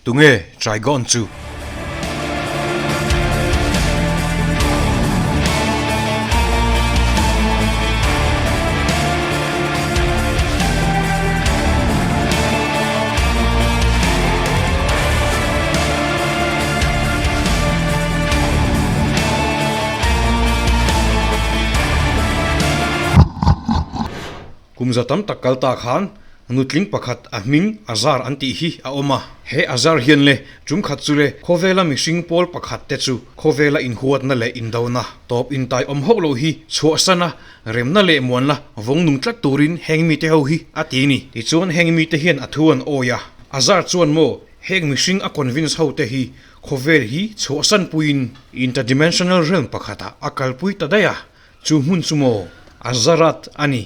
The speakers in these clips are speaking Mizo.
Tunge Trigon chu? Kum za tam tak kal ta khan nutling pakhat a hming Azar an tih hi a awm a. He Azar hian le tum khat chu le khawvela mihring pawl pakhat te chu khawvela inhuatna leh indona tawp intai awm hauh loh hi chhuahsan a remna leh muanna vawng nung tlat turin heng mite ho hi a ti ni. Tichuan heng mite hian a thu an awi a, Azar chuan maw heng mihring a convince ho te hi khawvel hi chhuahsan puiin interdimensional realm pakhatah a kalpui ta daih a, Chu hmun chu maw a zarat a ni.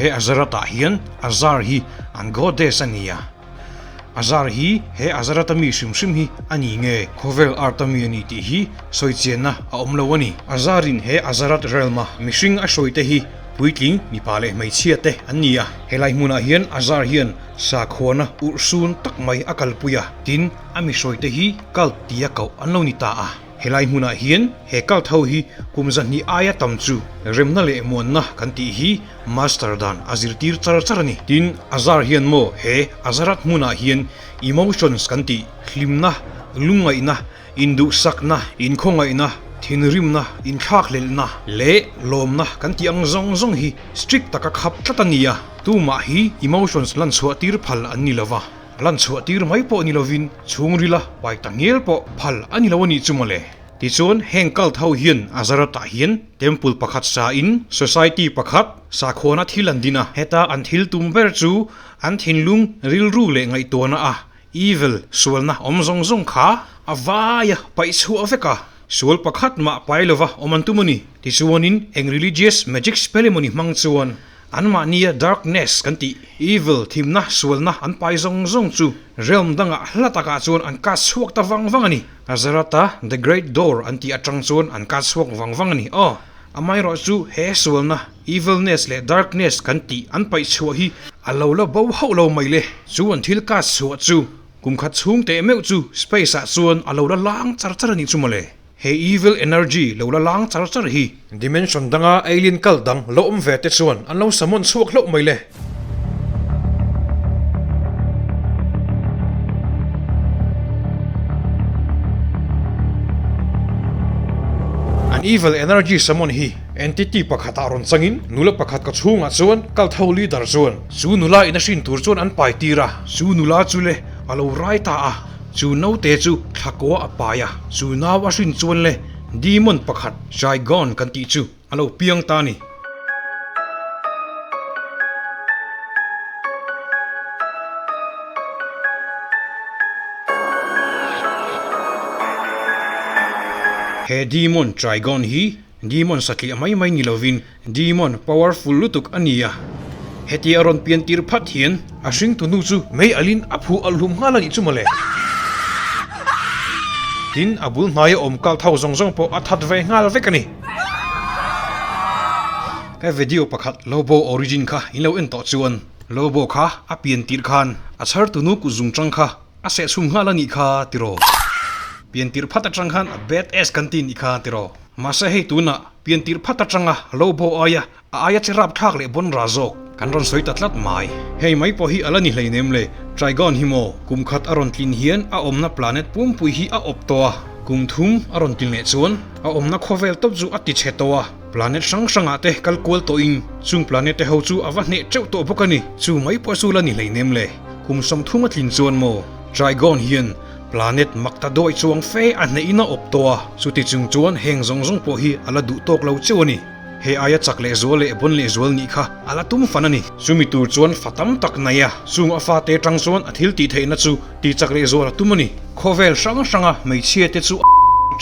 He Azarat-ah hian Azar hi an goddess a ni a. Azar hi he Azarat-a mi hrim hrim hi a ni nge khawvel art-a mi a ni tih hi sawi chianna a awm lo a ni. Azar-in he Azarat realm-a mihring a hruaite hi puitling mipa leh hmeichhia te an ni a. Helai hmunah hian Azar hian sakhuana urhsun tak mai a kalpui a, tin a mi hruaite hi cult tia koh an lo ni ta a. Helai hmunah hian he cult ho hi kum zahnih aia tam chu remna leh muanna kan tih hi master dan a zirtir char char a ni. Tin, Azar hian maw he Azarat hmunah hian emotions kan tih hlimna, lungngaihna, induhsakna, inkhawngaihna, thinrimna, inthlakhlelhna leh lawmna kan tih ang zawng zawng hi strict taka khap tlat a ni a, tumah hi emotions lanchhuah tir phal an ni lova. Lan chhuah tir mai pawh ni lovin chhungrila pai ta ngial pawh phal a ni lo a nih chu mawle. Tichuan heng cult ho hian Azarat-ah hian temple pakhat sa in society pakhat sakhuana thil an din a, heta an thil tum ber chu an thinlung rilru leh ngaihtuahna a evil sualna awm zawng zawng kha a vaia paih chhuah vek a, sual pakhat mah pai lova awm an tum a ni. Tichuanin eng religious magic spell emawni hmang chuan Anmahnia darkness kan tih, evil, thimna, sualna an pai zawng zawng chu realm dangah hla takah chuan an cast chhuak ta vang vang a ni. Azarata the great door an tih atang chuan an cast chhuak vang vang a ni. Aw, amaherawh chu he sualna, evilness leh darkness kan tih an paih chhuah hi a lo la bo hauh lo mai le. Chu an thil cast chhuah chu kum khat chhung teh meuh chu space ah chuan a lo la lang char char a nih chu mawle. He evil energy lo la lang char char hi. Dimension danga alien cult dang lo awm ve te chuan an lo summon chhuak hlauh mai le. An evil energy summon hi entity pakhatah rawn changin nula pakhat ka chhungah chuan cult ho leader chuan chu nula in a hrin tur chuan an pai tir a, chu nula chu le a lo rai ta a. Chu naute chu thlakua a pai a, chu nau a hrin chuan le demon pakhat Zygon kan tih chu a lo piang ta a ni. He demon Trigon hi demon satliah mai mai ni lovin Demon powerful lutuk a ni a, hetia a rawn pian tir phat hian a hringtu nu chu mei alin a phuh alh hlum nghal a nih chu mawle. Tin, a bul hnaia awm kal tho zawng zawng pawh a that ve nghal vek a ni. Ka video pakhat Lobo origin kha in lo en tawh chuan Lobo kha a pian tirh khan a chhartu nu kut zung tang kha a sehchhum nghal a nih kha tiraw. Pian tirh phat atang khan a bad ass kan ti nih kha tiraw. Mahse hei tunah Piantir phat atanga lo bo aia a aia che rapthlak leh bawn ra zawk kan rawn sawi ta tlat mai. Hei mai pawh hi a la ni hleinem le, Trigon hi maw kum khat a rawn tlin hian a awmna planet pumpui hi a awp tawh a, kum thum a rawn tlin leh chuan a awmna khawvel tawp chu a ti chhe tawh a, planet hrang hrangah te kal kual tawhin chung planet te ho chu a va hneh teuh tawh bawk a ni. Chu mai pawh chu la ni hleinem le, kum 30 a tlin chuan maw Trigon hian Planet mak ta dawi chuang fe a hnehin a awp tawh a, chuti chung chuan heng zawng zawng pawh hi a la duh tawk lo cheu a ni. He aia chak leh zual leh bawn leh zual nih kha a la tum fan a ni. Chumi tur chuan fa tam tak nei a, chung a fate tang chuan a thil tih theihna chu tih chak leh zual a tum a ni. Khawvel hrang hranga hmeichhia te chu a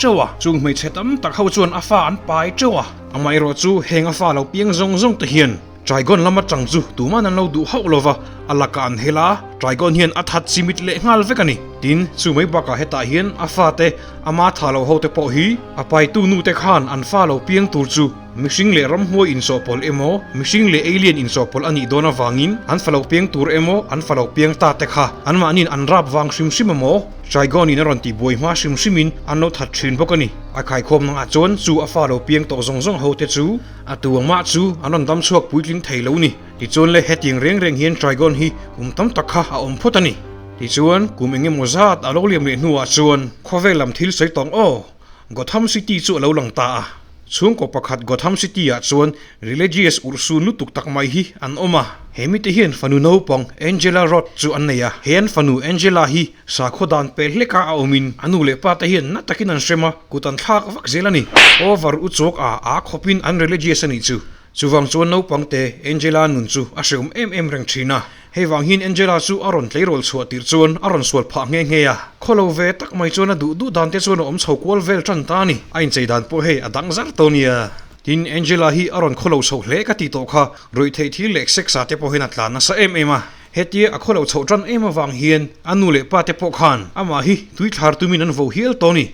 teuh a. Chung hmeichhe tam tak ho chuan a fa an pai teuh a. Amaherawhchu heng a fa lo piang zawng zawng te hian Trigon lam atang chu tuman an lo duh hauh lova, a lakah an hel a, Trigon hian a that chimit leh nghal vek a ni. Tin, chu mai bakah hetah hian a fate, ama tha lo hote pawh hi a paitu nute khan an fa lo piang tur chu mihring leh ramhuai insawhpawlh emaw, mihring leh alien insawhpawlh a nih dawn avangin an fa lo piang tur emaw, an fa lo piang ta te kha anmahniin an rap vang hrim hrim emaw, Trigon-in a rawn tihbuai hma hrim hrimin an lo that thin bawk a ni. A khaikhawm nangah chuan chu a fa lo piang tawh zawng zawng hote chu A tu ang mah chu an rawn dam chhuak puitling thei lo ni. Tichuan le hetiang reng reng hian Trigon hi kum tam tak kha a awm phawt a ni. Tichuan kum eng emaw zat a lo liam leh hnuah chuan khawvel lam thil sawi tawng aw, Gotham City chu a lo lang ta a. Chhungkaw pakhat Gotham City ah chuan religious urhsun lutuk tak mai hi an awm a. He mite hian fanu naupang Angela Roth chu an nei a. He an fanu Angela hi Sakhaw dan pel hleka a awmin a nu leh pa te hian na takin an hrem a, kut an thlak vak zel a ni. Over u chawk a a khawpin an religious a nih chu. Chuvang chuan naupang te Angela nun chu a hreawm em em reng thin a. Hei vang hian Angela chu a rawn tleirawl chhuah tirh chuan a rawn sual phah nghe nghe a. Khawlo ve tak mai chuan a duh duh dan te chuan a awm chho kual vel tan ta a ni. A inchei dan pawh hei a dang zar tawh nia. Tin, Angela hi a rawn khawlo chho hle ka ti tawh kha, ruihtheih thil leh sex ah te pawh hian a tlan nasa em em a. Hetia a khawlo chhoh tan em avang hian a nu leh pa te pawh khan amah hi tui thlar tumin an vo hial tawh a ni.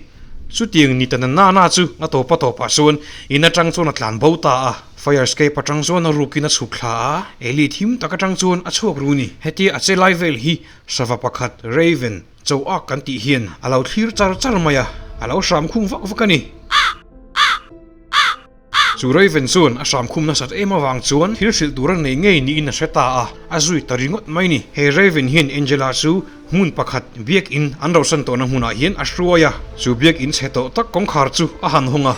Chutiang ni ta na na chu a tawp a tawpah chuan in atang chuan a tlan bo ta a, fire escape atang chuan a rukin a chhuk thla a, Eli thim tak atang chuan a chhuak ru ni. Hetia a che lai vel hi sava pakhat Raven cho ak kan tih hian a lo thlir char char mai a, a lo hram khum vak vak a ni. Chu Raven chuan a hram khum nasat em avang chuan thil hrilh tur a nei ngei niin a hre ta a, a zui ta ringawt mai ni. He Raven hian Angela chu hmun pakhat biak in an rosan tawhna hmunah hian a hruai a, chu biak in chhe tawh tak kawngkhar chu a han hawng a.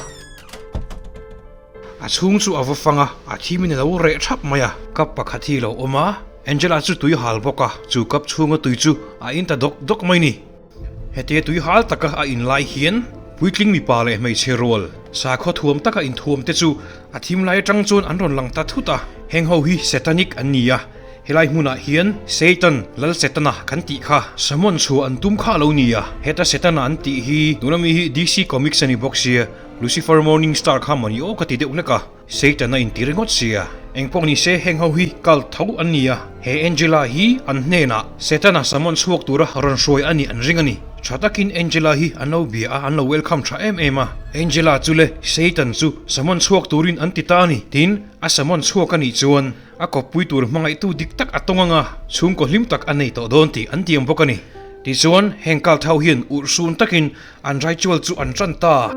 A chhung chu a va fang a, a thimin a lo reh thap mai a. Cup pakhat hi a lo awm a, Angela chu tui hal bawk a, chu cup chhunga tui chu a in ta dawk dawk mai ni. Hetia tui hal taka a inlai hian puitling mipa leh hmeichhe rual sakhaw thuam taka inthuam te chu a thim lai atang chuan an rawn lang ta thut a. Heng ho hi Satanic an ni a, helai hmunah hian Satan, Lal Setana kan tih kha summon chhuah an tum kha a lo ni a. Heta Setana an tih hi tuna mi hi DC Comics a ni bawk sia, Lucifer Morning Star kha mawni aw ka ti deuh hlek a. Satan a inti ringawt sia. Engpawh ni se heng ho hi cult tho an ni a, he Angela hi an hnenah Setana summon chhuak tura rawn hruai a nih an ring a ni. Tha takin Angela hi an lo bia a, an lo welcome tha em em a. Angela chu le Satan chu summon chhuak turin an ti ta a ni. Tin, a summon chhuak a nih chuan a kawppui tur hmangaihtu dik tak a tawng anga chhungkaw hlim tak a nei tawh dawn tih an tiang bawk a ni. Tichuan, heng cult ho hian urhsun takin An ritual chu an tan ta.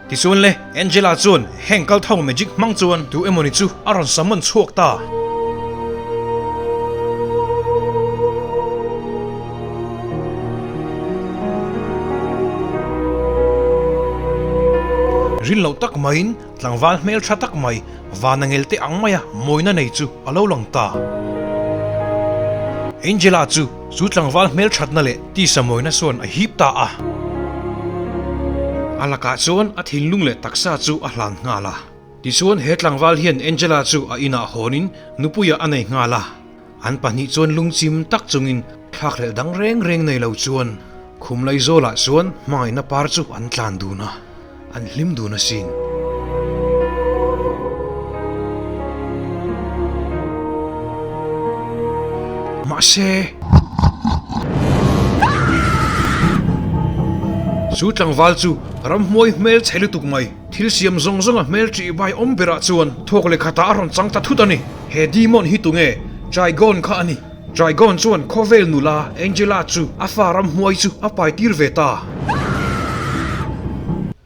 Tichuan le, Angela chuan heng kal tho magic hmang chuan tu emawni chu a rawn summon chhuak ta. Rin loh tak maiin tlangval hmel tha tak mai vana ngel te ang maia mawina nei chu a lo lang ta. Angela chu chu tlangval hmel thatna leh tisa mawina chuan a hip ta a. A lakah chuan a thinlung leh taksa chu a hlan nghal a. Tichuan he tlangval hian Angela chu a inah hawnin nupuiah a nei nghal a. An pahnih chuan lungchim tak chungin thlakhlelh dang reng reng nei lo chuan khum Laizawlah chuan hmangaihna par chu an tlan dun a, an hlim dun asin. Mahse, chu tlangval chu ramhmuai hmel chhe lutuk mai. Thil siam zawng zawnga hmel ṭih vai awm berah chuan thawk leh khatah a rawn chang ta thut a ni. He demon hi tunge? Trigon kha a ni. Trigon chuan khawvel nula Angela chu a fa ramhmuai chu a pai tir ve ta.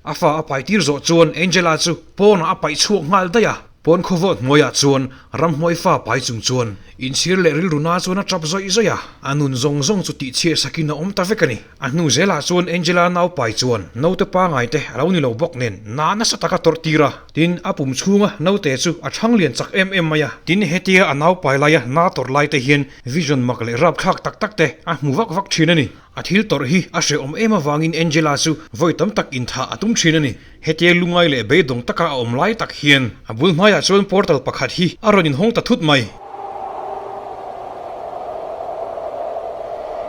A fa a pai tir zawh chuan Angela chu pawnah a paih chhuak nghal daih a. Pawn khawvawt hnuaiah chuan ramhnuai fa pai chung chuan inchhir leh rilru na chuan a tap zawih zawih a, a nun zawng zawng chu tihchhiah sakin a awm ta vek a ni. A hnu zelah chuan Angela nau pai chuan naute pangai te a lo ni lo bawk nen na nasa taka tawrh tir a, tin a pum chhunga naute chu a thang lian chak em em mai a. Tin hetia a nau pai laia na tawrh lai te hian vision mak leh rapthlak tak tak te a hmu vak vak thin a ni. A thil tawrh hi a hrehawm em avangin Angela chu vawi tam tak inthah a tum thin a ni. Hetia lungai leh beidawng taka a awm lai tak hian a bul hmaiah chuan portal pakhat hi a rawn inhawng ta thut mai.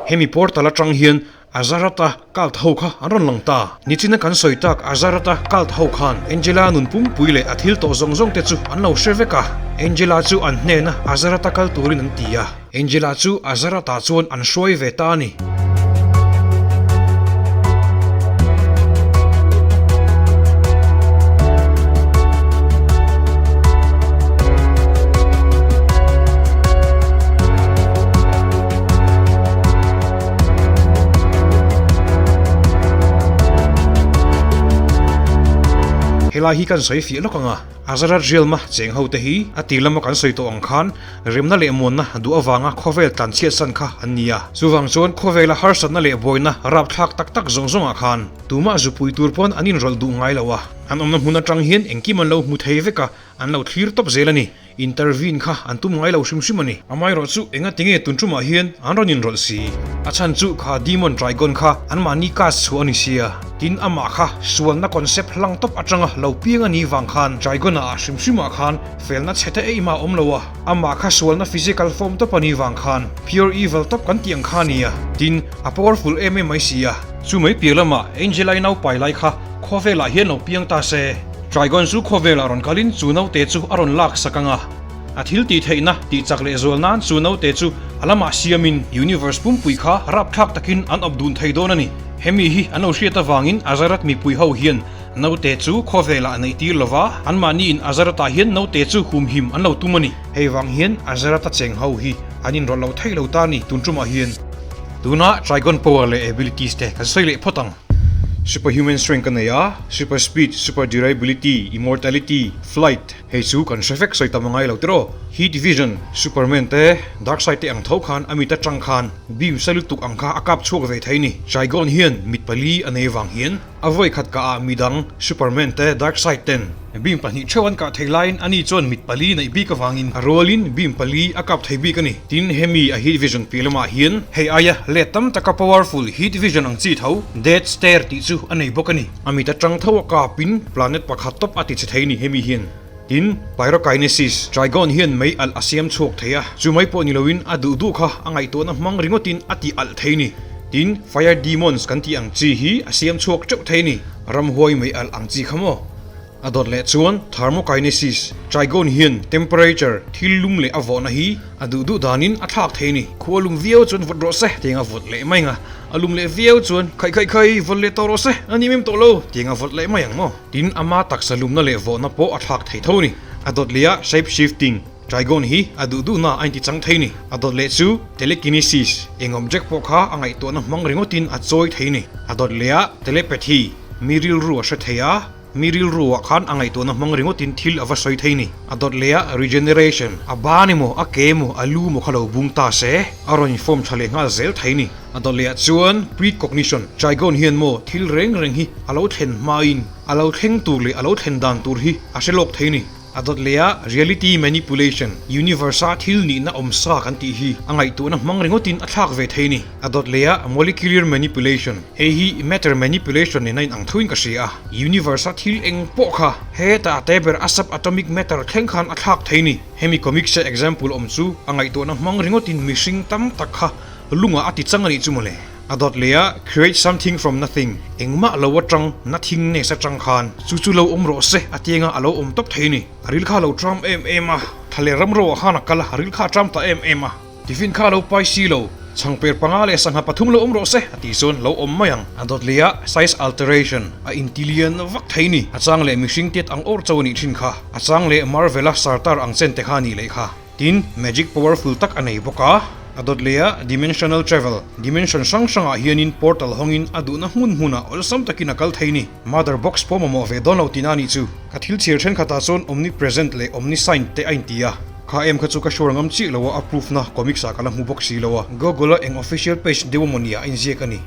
Hemi portal atang hian Azarata cult ho kha an rawn lang ta. Nichina kan sawi tak Azarata cult ho khan Angela nun pumpui leh a thil tawh zawng zawng te chu an lo hre vek a. Angela chu an hnena Azarata kal turin an ti a. Angela chu Azarata chuan an hruai ve ta a ni. Helai hi kan sawi fiah lawk ang a, Azarat Rialma cheng ho te hi a tir lama kan sawi tawh ang khan Remna leh muanna duh avanga khawvel tlanchhiatsan kha an ni a. Chuvang chuan khawvela harsatna leh buaina rapthlak tak tak zawng zawngah khan tumah zupui tur pawn an inrawlh duh ngai lo a. An awmna hmun atang hian engkim an lo hmu thei vek a, an lo thlir tawp zel a ni. Intervene kha an tum ngai lo hrim hrim a ni. Amaherawh chu enga tinge tun tumah hian an rawn inrawlh si? A chhan chu kha Demon Trigon kha anmahni cast chhuah a ni sia. Tin amah kha sualna concept hlang tawp atanga lo piang a nih vang khan Trigon-a ah hrim hrimah khan Felna chhe te eihmah awm lo a, amah kha sualna physical form tawp a nih vang khan pure evil tawp kan tih ang kha a ni a, tin, a powerful em em mai si a. Chu mai piah lamah Angela-i naupai lai kha khawvelah hian lo piang ta se, Trigon chu khawvelah rawn kalin chu naute chu a rawn lak sak ang a, a thil tih theihna tih chak leh zual nan chu naute chu a lamah siamin universe pumpui kha rapthlak takin an awp dun thei dawn a ni. Hemi hi an lo hriat avangin Azarat mipui ho hian Naute chu khawvelah a neih tir lova, anmahniin Azaratah hian naute chu humhim an lo tum a ni. Hei vang hian Azarata cheng ho hi an inrawlh lo thei lo ta a ni tun tumah hian. Tuna Trigon power leh abilities te kan sawi leh phawt ang. Superhuman strength ka nei a, super speed, super durability, immortality, flight, hei chu kan hre vek sawi tam a ngai lo tiraw. Heat vision, Superman te, Darkseid te ang tho khan a mit atang khan beam sa lutuk ang kha a kap chhuak ve thei ni. Trigon hian mit pali a nei vang hian. A vawi khat kah ah midang, Superman te, Darkseid ten beam pahnih theuh an kah thei laiin ani chuan mit pali neih bik avangin a rualin beam pali a kap thei bik a ni. Tin, hemi a heat vision piah lamah hian hei aia let tam taka powerful heat vision ang chi tho Death Stare tih chu a nei bawk a ni. A mit atang tho a kapin planet pakhat tawp a ti che thei ni hemi hian. Tin, Pyrokinesis, Trigon hian mei alh a siam chhuak thei a, chu mai pawh ni loin a duh duh kha a ngaihtuahna hmang ringawtin a tih alh thei ni. Tin, Fire Demons kan tih ang chi hi a siam chhuak teuh thei ni. Ramhuai mei alh ang chi kha maw? A dawt leh chuan Thermokinesis, Trigon hian temperature, thil lum leh a vawhna hi a duh duh danin a thlak thei ni. Khua lum viau chuan vawt rawh se tiang a vawt leh mai ang a, a lum leh viau chuan khaih khaih khaih vawt leh tawh rawh se a ni mem tawh lo tiang a vawt leh mai ang maw? Tin, ama taksa lumna leh vawhna pawh a thlak thei tho a ni. A dawt leh a shape shifting, Trigon hi a duh duhna a inti chang thei a ni. A dawt leh chu telekinesis, eng object pawh kha a ngaihtuahna hmang ringawtin a chawi thei a ni. A dawt leh a telepathy, mi rilru a hre thei a, mi rilruah khan a ngaihtuahna hmang ringawtin thil a va sawi thei a ni. A dawt leh a regeneration, a ban emaw, a ke emaw, a lu emaw kha lo bung ta se, a rawn inform tha leh nghal zel thei a ni. A dawt leh ah chuan precognition, Trigon hian maw thil reng reng hi a lo thlen hmain a lo thleng tur leh a lo thlen dan tur hi a hre lawk thei a ni. A dawt leh ah reality manipulation, universe a thil nihna awm sa kan tih hi a ngaihtuahna hmang ringawtin a thlak ve thei a ni. A dawt leh ah molecular manipulation, hei hi matter manipulation nen a inang thoin ka hria a, universe a thil eng pawh kha hetah a te ber a subatomic matter thleng khan a thlak thei a ni. Hemi comics a example awm chu a ngaihtuahna hmang ringawtin mihring tam tak kha Lungah a ti chang a nih chu mawle. A dawt leh a, create something from nothing, engmah lo atang, nothingness atang khan chu chu lo awm rawh se a tianga a lo awm tawp thei a ni. A ril kha a lo tram em em a, thla leh ram roah khan a kal a, a ril kha a tram ta em em a. Tiffin kha a lo pai si lo, chhangper panga leh sangha pathum lo awm rawh se a tih chuan lo awm mai ang. A dawt leh a, size alteration, a intilian vak thei a ni. A chang leh mihring tiat ang awr cho a nih thin kha, a chang leh Marvel-a sartar ang chen te kha a nih leh kha. Tin, magic powerful tak a nei bawk a. A dawt leh a Dimensional Travel, Dimension hrang hrangah hianin portal hawngin a duhna hmun hmunah awlsam takin a kal thei ni. Mother box pawh mamawh ve dawn lo tihna a nih chu. Ka thil chhir thenkhatah chuan omnipresent leh omniscient te a inti a. Kha em kha chu ka sure ngam chiah lo a, a proof na comics ah ka la hmu bawk si lo a. Google a eng official page deuh emaw nia a inziak a ni.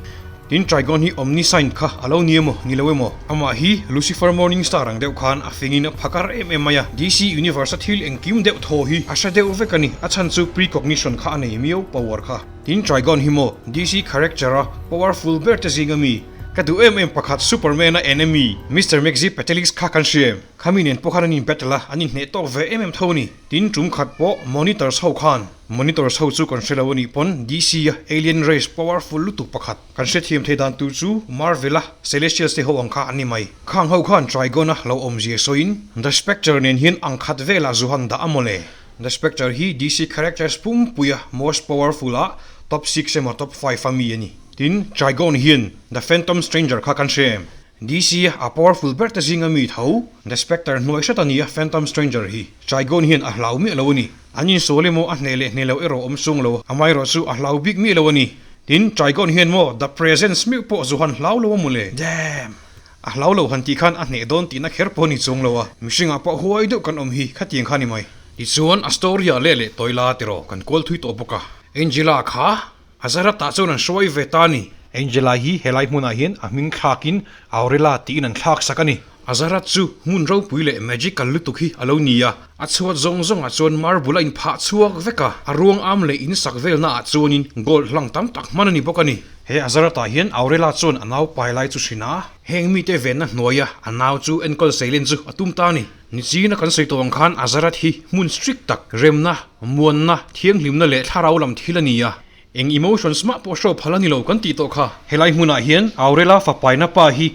Tin Trigon hi omniscient kha a lo ni emaw ni lo emaw? Amah hi Lucifer Morningstar ang deuh khan a fingin a phakar em em mai a. DC Universe a thil engkim deuh thaw hi a hre deuh vek a ni. A chhan chu precognition kha a nei miau power kha. Tin Trigon hi maw DC character a powerful ber te zinga mi? Ka duh em em pakhat Superman a enemy Mister Mxyzptlk kha kan hria em? Khami nen pawh khan an in battle a, an inhneh tawk ve em em tho a ni. Tin tum khat pawh Monitors ho khan Monitors ho chu kan hre lo a nih pawn DC a Alien Race powerful lutuk pakhat kan hrethiam thei dan tur chu Marvel a Celestials te ho ang kha an ni mai. Khang ho khan Trigon a lo awmzia sawiin The Spectre nen hian ang khat velah zu han dah a mawle. The Spectre hi DC characters pumpui a most powerful a top six emaw top five a mi a ni. Tin, Trigon hian The Phantom Stranger kha kan hre em? DC a powerful ber te zinga mi tho, The Spectre hnuai hret a ni a Phantom Stranger hi. Trigon hian a hlau miah lo a ni. An insual emaw a hneh leh hneh lo erawh awm sung lo, amaherawh chu a hlau bik miah lo a ni. Tin, Trigon hian maw The Presence meuh pawh zu han hlau lo a maw le? Damn! A hlau lo han tih khan a hneh dawn tihna kher pawh a ni chuang lo a, mihringah pawh huai deuh kan awm hi khatiang kha a ni mai. Tichuan, a story ah leh leh tawi la tiraw kan kual thui tawh bawk a. Angela kha A zaratah chuan an hruai ve ta a ni. Angela hi helai hmunah hian a hming thlakin Aurela tiin an thlak sak a ni. A zarat chu hmun ropui leh magical lutuk hi a lo ni a, a chhuat zawng zawngah chuan marble a inphah chhuak vek a, a ruang am leh in sak velnaah chuanin gold hlang tam tak hman a ni bawk a ni. He a zaratah hian Aurela chuan a nau pai lai chu hrin a, heng mite venna hnuaia a nau chu enkawl seilen chu a tum ta a ni. Nichina kan sawi tawh ang khan Azarat hi hmun strict tak, remna, muanna, thianghlimna leh thlarau lam thil a ni a, eng emotions mah pawh show phal a ni lo kan tih tawh kha. Helai hmunah hian Aurela fapaina pa hi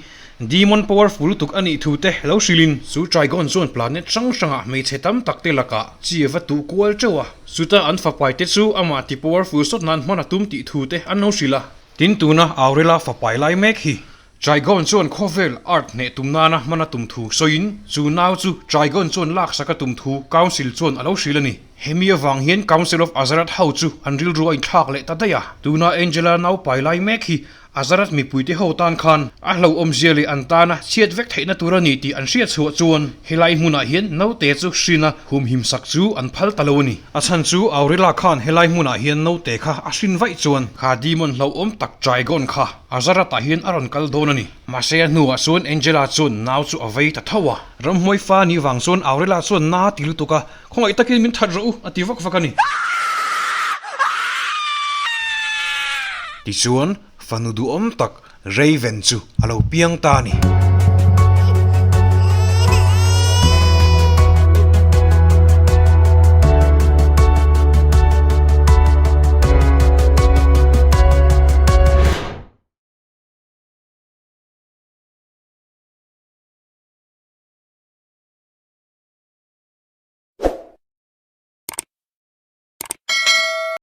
demon powerful lutuk a nih thu te lo hrilhin chu Trigon chuan planet hrang hrangah hmeichhe tam tak te lakah chi a va tuh kual teuh a, chuta an fapai te chu amah ti powerful sawt nan hman a tum tih thu te an lo hrilh a. Tin tuna Aurela fapai lai mek hi Trigon chuan khawvel art hneh tum nana hman a tum thu sawiin chu nau chu Trigon chuan laksak a tum thu Council chuan a lo hrilh a ni. Hemi avang hian Council of Azarath ho chu an rilru a inthlak leh ta daih a. Tuna Angela nau pai lai mek hi Azarath mipuite ho tan khan a hlauhawmzia leh an tana chhiat vek theihna tur a ni tih an hriat chhuah chuan helai hmunah hian naute chu hrina humhim sak chu an phal ta lo a ni. A chhan chu Aurela khan helai hmunah hian naute kha a hrin vaih chuan kha demon hlauhawm tak Trigon kha A zaratah hian a rawn kal dawn a ni. Mahse a hnuah chuan Angela chuan nau chu a vei ta tho a. Ramhmuai fa ni vang chuan Aurela chuan na ti lutuk a, khawngaih takin min that rawh u a ti vak vak a ni. Tichuan fanu duhawm tak Raven chu a lo piang ta a ni.